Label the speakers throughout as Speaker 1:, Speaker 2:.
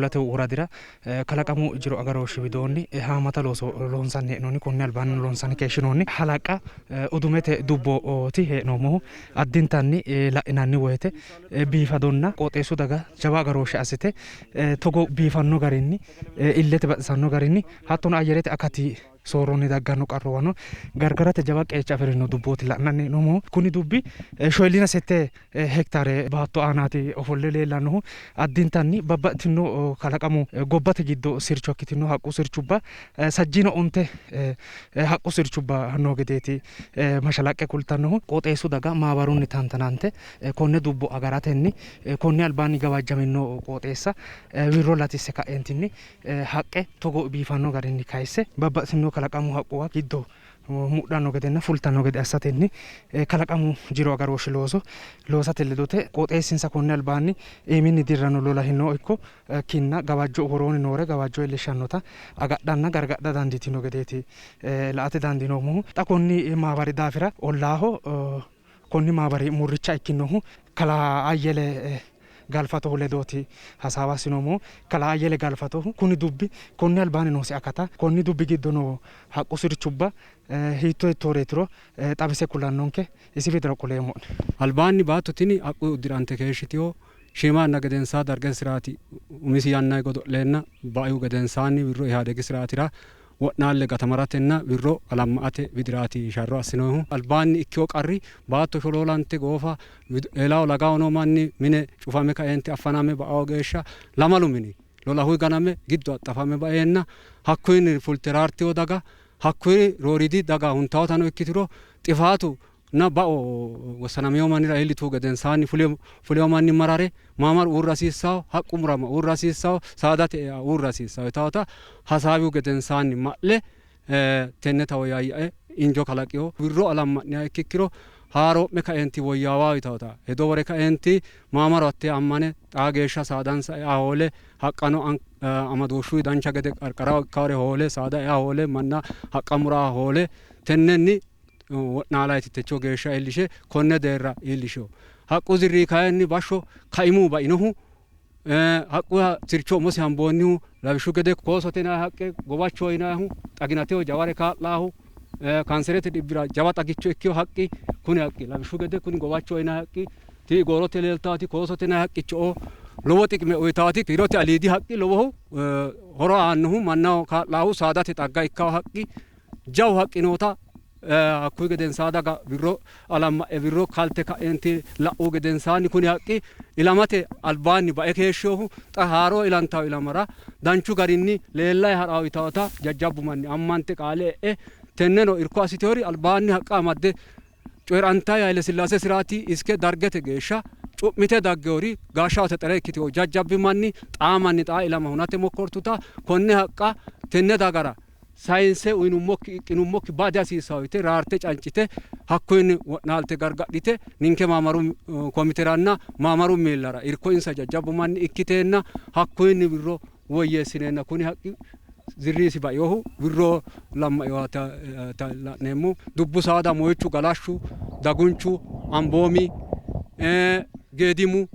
Speaker 1: Tulate woradira kalaqamu jiro agarooshshi widoonni haammata looso loonsanni hee'noonni. Konni albaannino loonsanni keeshshinoonni. Halaqa udumete dubbooti hee'noommohu. Addintanni la'inanni woyte biifadonna qooxeessu daga jawa agarooshshe assite togo biifanno garinni illete baxisanno garinni hattono ayyerete akati soorronni dagganno qarruwano gargarate jawa qeecha afi'rino dubbooti la'nanni hee'noommohu. Kuni dubbi shoyillina sette hektaare baatto aanaati ofolle leellannohu. Addintanni babbaxxitino kalaqamu gobbate giddo sircho ikkitino haqqu sirchubba sajjiina onte haqqu sirchubba noo gedeeti mashalaqqe kultannohu. Qooxeessu daga maabarunni tantanante konne dubbo agaratenni konni albaanni gawajjamino qooxeessa wirro latisse ka'eentinni haqqe togo biifanno garinni kayisse babbaxxitino kalaqamu haqquwa giddo mudhanno gedenna fultanno gede assatenni kalaqamu jiro agarooshshi looso loosate ledote qooxeessinsa konni albaanni iiminni dirranno lolahino ikko kinna gawajjo woroonni noore gawajjo iillishshannota agadhanna gargadha dandiitino gedeeti la''ate dandiinoommohu. Xa konni maabari daafira ollaaho konni maabari murricha ikkinohu kalaa Ayyele Galfatohu ledooti hasaawa assinoommohu. Kalaa Ayyele Galfatohu kuni dubbi konni albaanni noosi akata, konni dubbi giddo noo haqqu sirchubba hiitto hiittooreetiro xawise kulannonke. Isi widira qoleemmo'ne.
Speaker 2: Albaanni baatto tini haqqu dirante keeshshitino. Shiima yanna gedensaa Dargete siraati umisi yannanni godo'leenna baihu gedensaanni wirro Ihaadegi siraatira wo'naalle gatamaratenna wirro alamma''ate widiraati sharro assinoonnihu. Albaanni ikkino qarri baatto sholoolante goofa, eelaho lagaho noo manni mine cufame kaeenti affaname ba''anno geeshsha lamalu mini lolahuyi ganame giddo axxafame baeenna hakkuyinni fulte raartino daga hakkuyi rooriidi daga huntawotano ikkituro xifaatu na bao wossanamino mannira iillituhu gedensaanni fulino manni marare maamaru uurra hasiissanno, haqqu murama uurra hasiissanno, saadate ea uurra hasiissanno yitawota hasaawihu gedensaanni ma'le tenne tawo yaayyae injo kalaqino. Wirro alamma'niha ikkikkiro haaroo'me kaeenti woyyaawaho yitawota hedo wore kaeenti maamaru hattee ammane xaa geeshsha saadansa ea hoole haqqano amadooshshuyi dancha gede qarqaraho ikkawore hoole saada ea hoole manna haqqa mura hoole tennenni wo'naalayti techo geeshsha iillishe konne deerra iillishino. Haqqu zirriyi kayinni bashsho kaimu bainohu haqqu sircho umosi hamboonnihu lawishshu gede koosote yinanni haqqe gowachoho yinannihu xaginateho jaware kaa'laahu kaanserete dhibbira jawa xagicho ikkino haqqi kuni haqqi lawishshu gede kuni gowachoho yinanni haqqi ti'i goorote leeltaati koosote yinanni haqqicho lowo xiqime uyitaati kiirote aliidi haqqi lowohu horo aannohu mannaho kaa'laahu saadate xagga ikkawo haqqi Jawu haqqi noota hakkuyi gedensaa daga wirro alamma'e wirro kalte ka'eenti la'u gedensaanni kuni haqqi ilamate albaanni bae keeshshinohu xa haaroo ilantanno ilamara danchu garinni leellayi ha'ranno yitawota jajjabbu manni ammante qaale e'e tenneno irko assitinori albaanni haqqa amadde coyi'rantanni Hailesillaase siraati iske Dargete geeshsha cu'mite dagginori gaashshaote xere ikkitino jajjabbi manni xaa manni xaa ilama hunate mokkortuta konne haqqa tenne dagara sayinse uyinummokki iqqinummokki ba'a dihasiissanno yite raarte cancite hakkuyinni wo'naalte gargadhite ninke maamaru komiteranna maamaru miillara irko insa jajjabbu manni ikkiteenna hakkuyinni wirro woyyeessineenna kuni haqqi zirriisi bainohu wirro lammainoha la'neemmo. Dubbu saada moyichu, galashshu, dagunchu, amboomi, geedimu,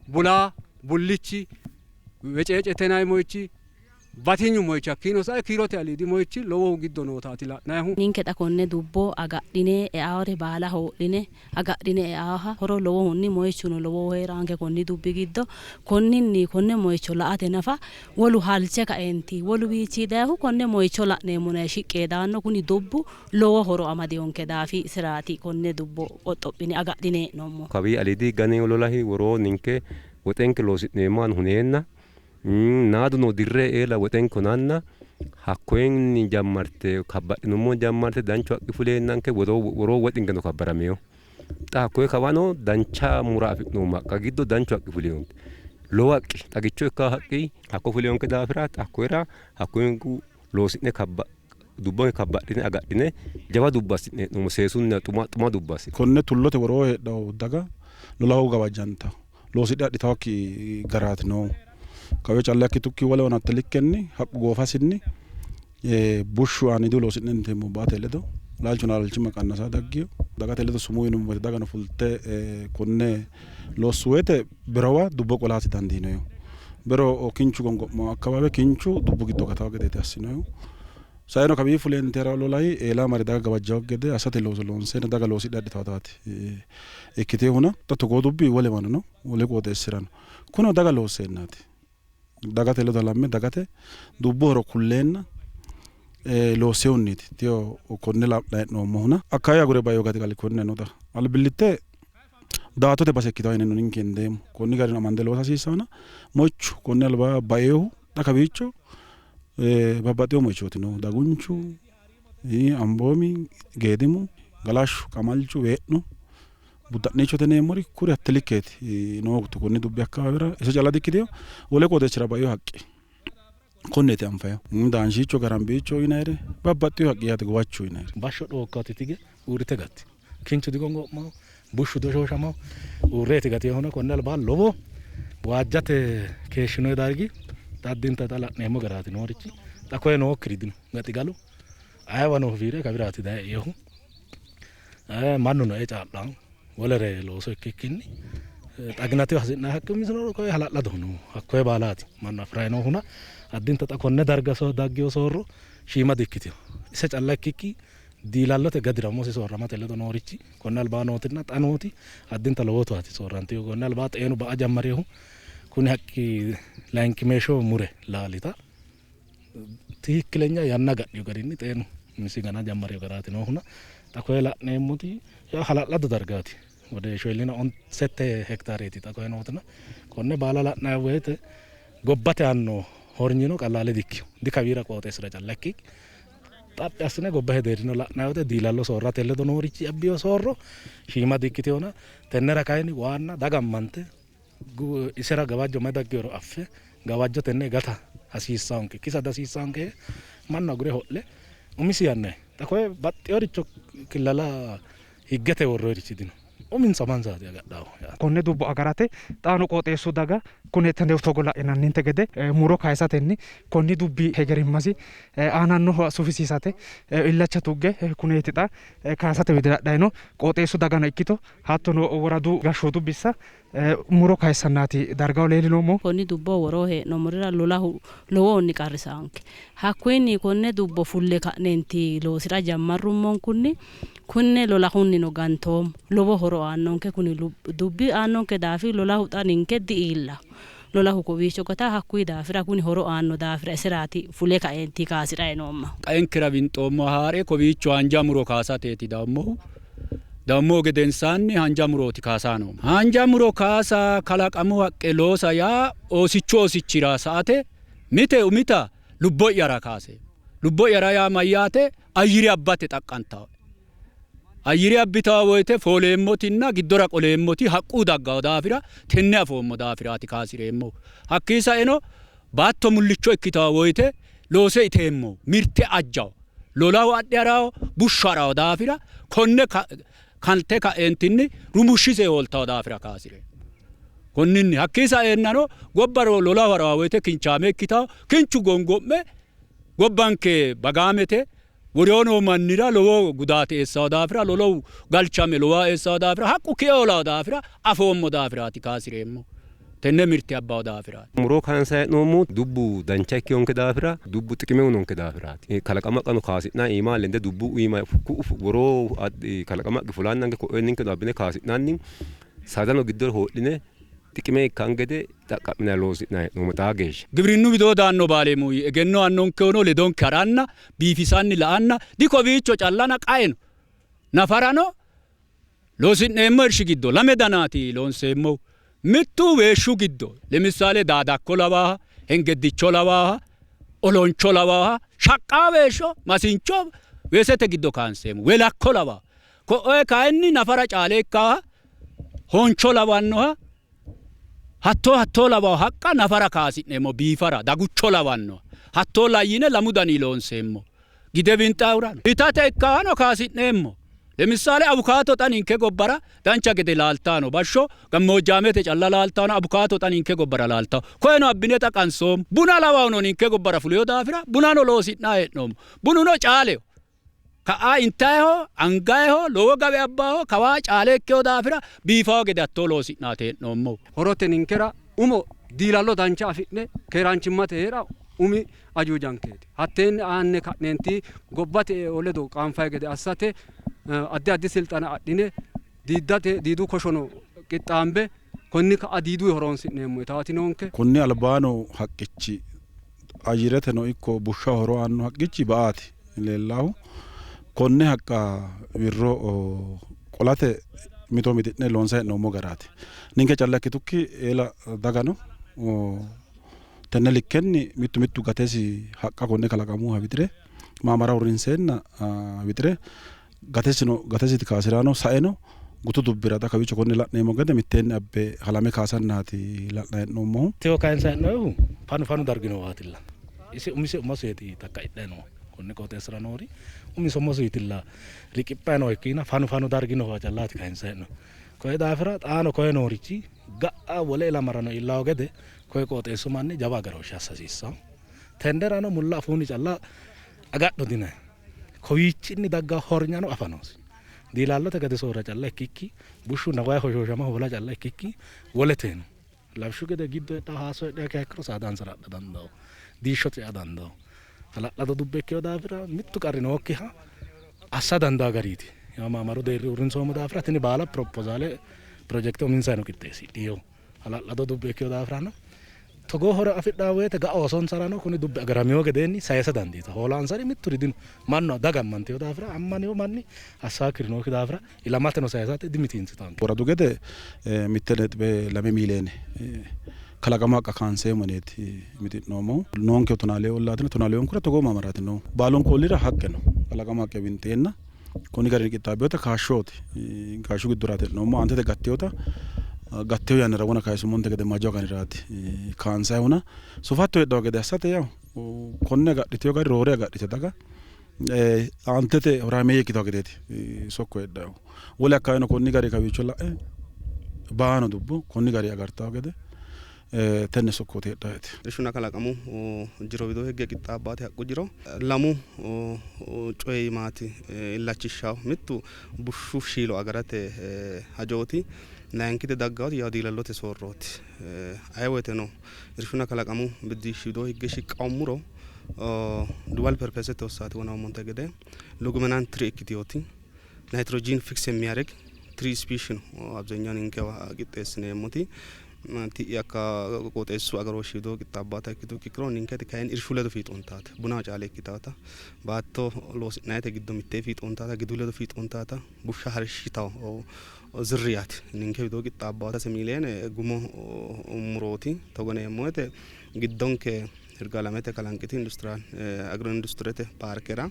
Speaker 2: bulaa, bullichi, weceecete yinanni moyichi, Batinyu moyichi hakkiino sae kiirote aliidi moyichi lowohu giddo nootaati la'nannihu.
Speaker 3: Ninke xa konne dubbo agadhine eaore baala hoo'line agadhine eaaha horo lowohunni moyichuno lowohu hee'raanke konni dubbi giddo. Konninni konne moyicho la''ate nafa wolu halche kaeenti woluwiichii dayihu konne moyicho la'neemmona yee shiqqi yee daanno. Kuni dubbu lowo horo amadinonke daafi siraati konne dubbo qoxxophine agadhine hee'noommohu.
Speaker 4: Kawii aliidi ganino lolahi woroo ninke woxenke loosi'neemmohano huneenna Naaduno dirre eela woxenke hunanna hakkoyenni jammartte kabbadhinummo jammartte danchu haqqi fuleennanke woroo woxinkeno kabbaramino. Xa hakkoye kawano dancha mura afi'noommo haqqa giddo danchu haqqi fulinonke. Lowo haqqi xagicho ikkawo haqqi hakko fulinonke daafira xa hakkoyira hakkoyinku loosi'ne dubbonke kabbadhine agadhine jawa dubbo assi'ne hee'noommo seesunniha xuma dubbo assi'ne.
Speaker 5: Konne tullote woroo heedhanno daga lolahu gawajjantanno. Loosidhe adhitawokki garaati noohu. Kawiyo calla ikkitukki wolewano hatte likkenni haqqu goofasinni bushshu aaniidihu loosi'ne inteemmo baate ledo laalchuno laalchimma qannasa daggino. Dagate ledo sumuu yinummo woyte dagano fulte konne loossu woyte birowa dubbo qola dandiinoonni. Bero kinchu gongo'mo akkabaabe kinchu dubbu giddo gatawo gedeeti assinohu. Saeno kawii fuleente harawo lolahi eela mare daga gawajjawo gede assate looso loonseenna daga loosidhe adhitawataati ikkitehuna. Xa togoo dubbi wolewano no, wole qooxeessirano. Kunino daga loosseennaati. Dagate ledo halamme dagate dubbu horo kulleenna loossehunniiti tiyo konne layi'noommohuna. Akkaawi agure baino gaxigali konne no xa. Albillitte daatote base ikkitawo yineno ninke hendeemmo. Konni garinni amande loosa hasiissannona moichu konni alba bainohu xa kawiicho babbaxxewo moichooti noohu. Dagunchu, amboomi, geedimu, galashshu, qamalchu, wee'nu, budda'niichote yineemmori kuri hatte likkeeti noohu konni dubbi akkawaawera. Iso calla dikkitino, wole qooxeessira baino haqqi konneeti anfayihu. Daanshiicho, garambiicho yinayire babbaxxewo haqqi yaate, gowachu yinayire.
Speaker 6: Bashsho dhookkati tige uurrite gatti. Kinchu digongo'mawo, bushshu doshooshamao, uurreeti gatinohuna konne alba lowo waajjate keeshshinoyi dargi xa addinta xa la'neemmo garaati noorichi. Xa koye nookkiri dino, gaxigalu ayeewano fiire kawiraati daye einohu. Mannuno ee caa'lawo wolere looso ikkikkinni xaginateho hasi'nanni haqqi umisino koye hala'ladoho noohu, hakkoye baalaati mannu afi'rayi noohuna addinta xa konne darga daggino soorro shiima dikkitino. Ise calla ikkikki diilallote gadira umosi soorramate ledo noorichi konne albaa nootinna xa nooti addinta lowotaati soorrantino. Konne albaa xeenu ba'a jammarinohu kuni haqqi layinkimeeshsho mure laalita tikikkilenya yanna agadhino garinni xeenu umisi gana jammarino garaati noohuna xa koye la'neemmoti hala'lado dargaati. Wode shoolina sette hektaareeti xa koye nootina konne baala la'nanni woyte gobbate aanno hornyino qallaale dikkino. Dikawiira qooxeessira calla ikki xaphi assine gobba hedeerino la'nanni woyte diilallo soorrate ledo noorichi abbiyo soorro shiima dikkitinohuna tennera kayinni waanna daga ammante isera gawajjo mayi daggeworo affe gawajjo tenne gata hasiissaanke kisa dihasiissaanke mannu agure ho'le umisi yannayi xa koye baxxeworicho killala higgete worroyirichi dino. Uminsa mansaati agadhawo.
Speaker 1: Konne dubbo agarate xaano qooxeessu daga kune tene togo la'inanninte gede muro kayisatenni konni dubbi hegerimmasi aanannoho sufisiisate illacha tugge kuneeti xa kayisate widira hadhayi no. Qooxeessu dagano ikkito hattono woradu gashshootu bissa muro kayissannaati dargaho leellinoommohu.
Speaker 3: Konni dubbo woroo hee'noommorira lolahu lowohunni qarrisaanke. Hakkuyinni konne dubbo fulle ka'neenti loosira jammarrummonkunni kunne lolahunnino gantoommo. Lowo horo aannonke kuni dubbi aannonke daafi lolahu xa ninke diillaho. Lolahu kowiicho gata hakkuyi daafira kuni horo aanno daafira iseraati fule kaeenti kaasi'rayi noommahu.
Speaker 7: Qaenkera winxoommo haare kowiicho haanja muro kaasateeti daammohu. Dammo gedensaanni haanja murooti kaasaa noommo. Haanja muro kaasa kalaqamu haqqe loosa yaa oosichu oosichira sa'ate mite umita lubbo'yara kaase. Lubbo'yara yaa mayyaate ayyire abbate xaqqantawo. Ayyire abbitawo woyte fooleemmotinna giddora qoleemmoti haqqu daggawo daafira tenne afoommo daafiraati kaasireemmo. Hakkii saeno baatto mullicho ikkitawo woyte loose iteemmo mirte ajjawo. Lolahu adhe harawo bushshu harawo daafira konne kante ka'eentinni rumushshise hooltawo daafira kaasire. Konninni hakkii saeennano gobba lolahu harawo woyte kinchaame ikkitawo kinchu gongo'me gobbanke bagaamete woreo noo mannira lowo gudaate eessawo daafira lolahu galchame lowa eessawo daafira haqqu ki'e hoolawo daafira afoommo daafiraati kaasireemmo. Tenne mirte abbawo daafiraati.
Speaker 4: Muro kaansayi hee'noommo dubbu dancha ikkeyonke daafira dubbu xiqime uyinonke daafiraati. Kalaqama haqqano kaasi'nanni iima lende dubbu iima woroo kalaqama haqqi fulannanke ko'e ninkeno abbine kaasi'nanni saadano giddo hoo'line xiqime ikkan gede xaqqa'minanni loosi'nanni hee'noommo xaa geeshsha.
Speaker 7: Gibirinnu widoo daanno baaleemu egenno aannonkehunoo ledonke haranna biifisanni la'anna dikowiicho callana qaeno nafarano loosi'neemmo irshi giddo lame danaati loonseemmohu. Mittu weeshshu giddo lemisaale daadakko lawaaha, hengeddicho lawaaha, oloncho lawaaha, shaqqaa weeshsho masincho weesete giddo kaanseemmo. Welakko lawaaha. Ko'oe kayinni nafara caale ikkaaha, honcho lawannoha, hattoo hattoo lawaho haqqa nafara kaasi'neemmo biifara dagucho lawannoha. Hattoo layyine lamu danii loonseemmo. Gide winxaawurano itate ikkaano kaasi'neemmo. Lemisaale awukaato xa ninke gobbara dancha gede laaltaano bashsho gammoojjaamete calla laaltaano awukaato xa ninke gobbara laaltawo. Koyeno abbine xa qansoommo. Buna lawawuno ninke gobbara fuliyo daafira bunano loosi'naa hee'noommo. Bununo caaleho. Ka'aa intayiho, angayiho, lowo gawe abbaaho, kawaa caale ikkeyo daafira biifawo gede hattoo loosi'naati hee'noommo.
Speaker 2: Horote ninkera umo Diilallo dancha afi'ne keeraanchimmate hee'ra umi ajuujankeeti. Hatteenni aanne ka'neenti gobbate eo ledo qaanfayi gede assate addi addi silxana adhine diiddate diidu koshono qixxaambe konni ka'a diiduyi horonsi'neemmo yitaati noonke.
Speaker 5: Konni albaano haqqichi ayyireteno ikko bushshaho horo aanno haqqichi ba''aati leellahu. Konne haqqa wirro qolate mito mixi'ne loonsanni hee'noommo garaati. Ninke calla ikkitukki eela dagano tenne likkenni mittu mittu gatesi haqqa konne kalaqamuha wixire maamara uurrinseenna wixire gatesino gatesiti kaasi'rano saeno gutu dubbira xa kawiicho konne la'neemmo gede mitteenni abbe halame kaasannaati la'nanni hee'noommohu.
Speaker 6: Tewo kayinsanni hee'noonnihu fanu fanu dargi noowaatilla. Ise umise umoseeti takka'idhanni noohu. Konni qooxeessira noori umise umoseetilla riqiphanni noo ikkiina fanu fanu dargi noowa callaati kayinsanni hee'noonnihu. Koye daafira xaano koye noorichi ga'a wole ilamarano iillawo gede koye qooxeessu manni jawa agarooshshe assa hasiissanno. Tennerano mulla afuunni calla agadho dinanni. Kowiichinni dagga hornyano afa noosi. Diilallote gade soorra calla ikkikki, bushshunna wayi hoshooshama hoola calla ikkikki woleteno lawishshu gede giddo heedhawo haasso heedhuha ikkiro saadansara adha dandawo, diishsho cea dandawo. Hala'lado dubbo ikkino daafira mittu qarri nookkiha assa dandawo gariiti. Yawo maamaru deerri uurrinsoommo daafira tini baala piroppozaale pirojekte uminsayino qixxeessidhino. Hala'lado dubbo ikkino daafirano togoo horo afidhanno woyte ga'a oosonsarano kuni dubbi agaramino gedeenni sayisa dandiitanno. Hoolaansari mitturi dino. Mannu daga ammantino daafira ammanino manni assaakkiri nookki daafira ilamateno sayisate dimitiinsitanno.
Speaker 5: Woradu gede 1.2 miiliyeene kalaqamu haqqa kaanseemmo yineeti mixi'noommohu. Noonkehu tonaa lee ollaati no. Tonaa leeunkura togoo maamaraati noohu. Baalunku ollira haqqe no. Kalaqamu haqqe winxeenna konni garinni qixxaabbinota kaashshooti. Kaashshu giddoraati hee'noommohu. Aantete gattinota gattino yannara wona kayisummonte gede maju aganiraati kaansayihuna. Sufatto heedhanno gede assate yawo konne agadhiteyo gari roore agadhite daga aantete horaameeyye ikkitawo gedeeti sokko heedhannohu. Wole akkawaaweno konni gari kawiicho la'e baano dubbo konni gari agartawo gede tenne sokkooti heedhaeti.
Speaker 8: Irshunna kalaqamu jiro widoo higge qixxaabbaate haqqu jiro lamu coyi maati illachishshawo. Mittu bushshu shiilo agarate hajooti. Layinkite daggaoti yawo diilallote soorrooti. Aye woyteno irshunna kalaqamu biddishshi widoo higge shiqqawo muro dual purpose hossaati wonaammonte gede lugumenant tree ikkiteyooti ናይትሮጂን ፊክስ የሚያደርግ ትሪ ስፒሽ ነው አብዛኛውን ninkewa qixxeessineemmoti ti'i akka qooxeessu agarooshshi widoo qixxaabbata ikkitu ikkiro ninketi kayinni irshu ledo fiixoontaate buna caale ikkitaata baatto loosi'nayite giddo mittee fiixoontaata gidu ledo fiixoontaata bushsha harishshitawo zirriyaati ninke widoo qixxaabbata miiliyeene gumo murooti togo yineemmo woyte giddonke Yirgaalamete kalanqiti industiriyaal agro industirete paarkera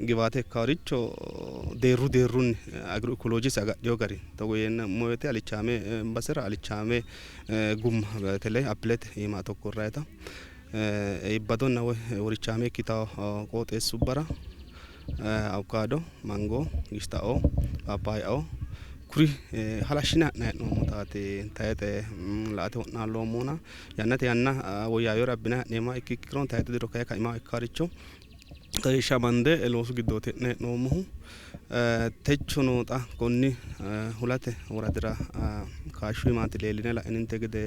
Speaker 8: giwaate ikkaworicho deerru deerrunni agro ikoloojisi agadhiyo gari togo yeemmo woyte alichaame basera alichaame gumma በተለይ appilete iima atokkorrayita iibbadonna woy worichaame ikkitawo qooxeessubbara awukaado, mango, gishxaoo, paappaayyaoo kuri halashshine ha'nanni hee'noommotaati tayixe la''ate wo'naalloommohuna yannate yanna woyyaawinore abbinanni ha'neemmoha ikkiro tayixe diro kayi kaima ikkaricho kageeshsha amande loosu giddooti hee'ne hee'noommohu. Techono xa konni hulate woradira kaashshu iimaati leelline la'ininte gede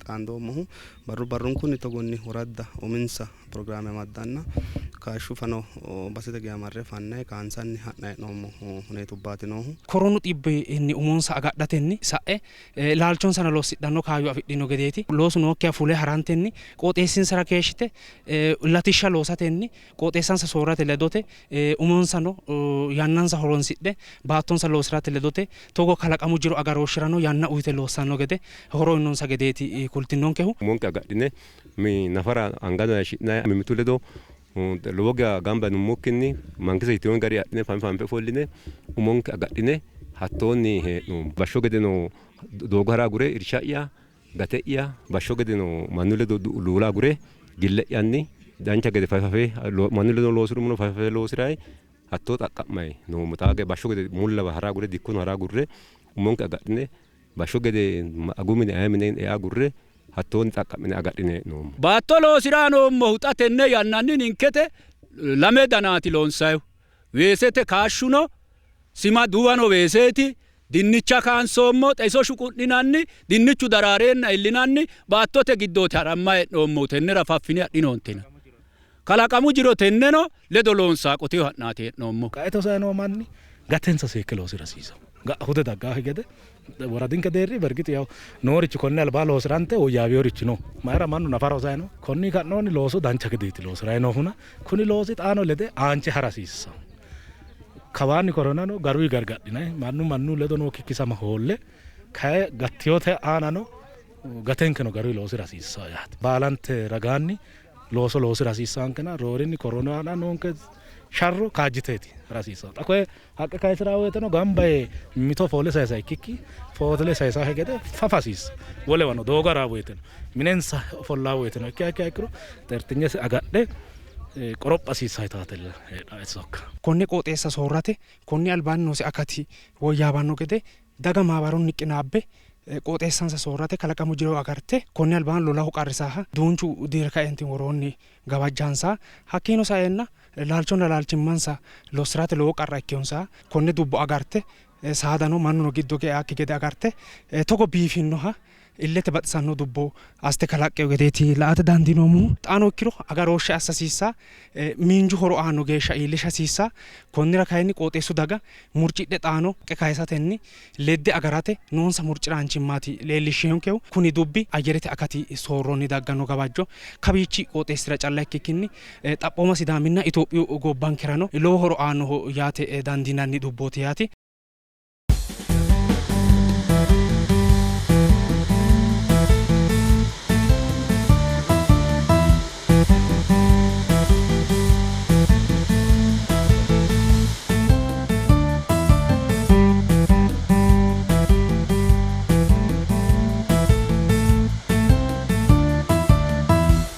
Speaker 8: xaandoommohu barru barrunkunni togonni woradda uminsa pirogiraame amaddanna kaashshu fano basete geya marre fannayi kaansanni ha'nayi hee'noommo huneetubbaati noohu.
Speaker 1: Koronu dhibbinni umonsa agadhatenni sa'e laalchonsano lossidhanno kaayyo afidhino gedeeti. Loosu nookkiha fule harantenni qooxeessinsara keeshshite latishsha loosatenni qooxeessansa soorrate ledote umonsano yannansa horonsidhe baattonsa loosi'rate ledote togo kalaqamu jiro agarooshshirano yanna uyite loossanno gede horo uyinonsa gedeeti kultinonkehu.
Speaker 4: Umonke agadhine nafara angano hayishshi'nayi mimmitu ledo lowo geya gamba yinummokkinni mangiste yitino gari adhine fanfe fanfe ofolline umonke agadhine hattoonni hee'noommo. Bashsho gedeno doogo hara agure irsha'ya gate'ya bashsho gedeno mannu ledo luula agure gille'yanni dancha gede fafe fafe mannu ledo loosirummoro fafe fafe loosirayi hattoo xaqqa'mayi noommo. Xaa geya bashsho gede mullawa hara agure dikkono hara agurre umonke agadhine bashsho gede agu mine aye mine ea agurre hattoonni xaqqa'mine agadhine hee'noommo.
Speaker 7: Baatto loosi'ra noommohu xa tenne yannanni ninkete lame danaati loonsayihu. Weesete kaashshu no, sima duwano weeseeti, Dinnicha kaansoommo, xeiso shuqu'ninanni, dinnichu daraareenna illinanni baattote giddooti ha'ramma hee'noommohu. Tennera faffine adhinoontena. Kalaqamu jiro tenneno ledo loonsaa qoteho ha'naati hee'noommohu.
Speaker 6: Qaete hosayi noo manni gatensa seekke loosira hasiisanno. Ga'a hude daggaakki gede woradinke deerri bergix yaw noorichi konne albaa loosirante woyyaawinorichi no. Mayira mannu nafara hosayi no. Konni ka'noonni loosu dancha gedeeti loosirayi noohuna kuni loosi xaano lede aanche hara hasiissanno. Kawaanni koronano garuyi gargadhinayi mannu mannu ledo noo kikkisama hoolle kayi gattiyote aanano gatenkeno garuyi loosira hasiissanno yaate. Baalante ragaanni looso loosira hasiissaankena roorinni koronu aana noonke sharro kaajjiteeti hara hasiissanno. Xa koye haqqe kayisiraa woyteno gamba yee mito foole sayisa ikkikki foole sayisakki gede fafa hasiissa. Wolewano doogo haraa woyteno minensa ofollaa woyteno ikkiha ikkiha ikkiro xeertinyesi agadhe qoropha hasiissa yitaatella heedhae sokka.
Speaker 1: Konne qooxeessa soorrate konni albaanni noosi akati woyyaawanno gede daga maabarunni qinaabbe qooxeessansa soorrate kalaqamu jiro agarte konni albaanni lolahu qarrisaaha duunchu diire kaentin woroonni gawajjansa hakkiino saenna laalchonna laalchimmansa lossirate lowo qarra ikkiyonsa konne dubbo agarte saadano mannuno giddo geakki gede agarte togo biifinnoha illete baxisanno dubbo aste kalaqqeyo gedeeti la''ate dandiinoommohu. Xaano ikkiro agarooshshe assa hasiissa, miinju horo aanno geeshsha iillisha hasiissa. Konnira kayinni qooxeessu daga murcidhe xaano haqqe kayisatenni ledde agarate noonsa murciraanchimmaati leellishshinonkehu. Kuni dubbi ayyerete akati soorronni dagganno gawajjo kawiichi qooxeessira calla ikkikkinni xaphooma Sidaaminna Itophiyu gobbankerano lowo horo aannoho yaate dandiinanni dubbooti yaate.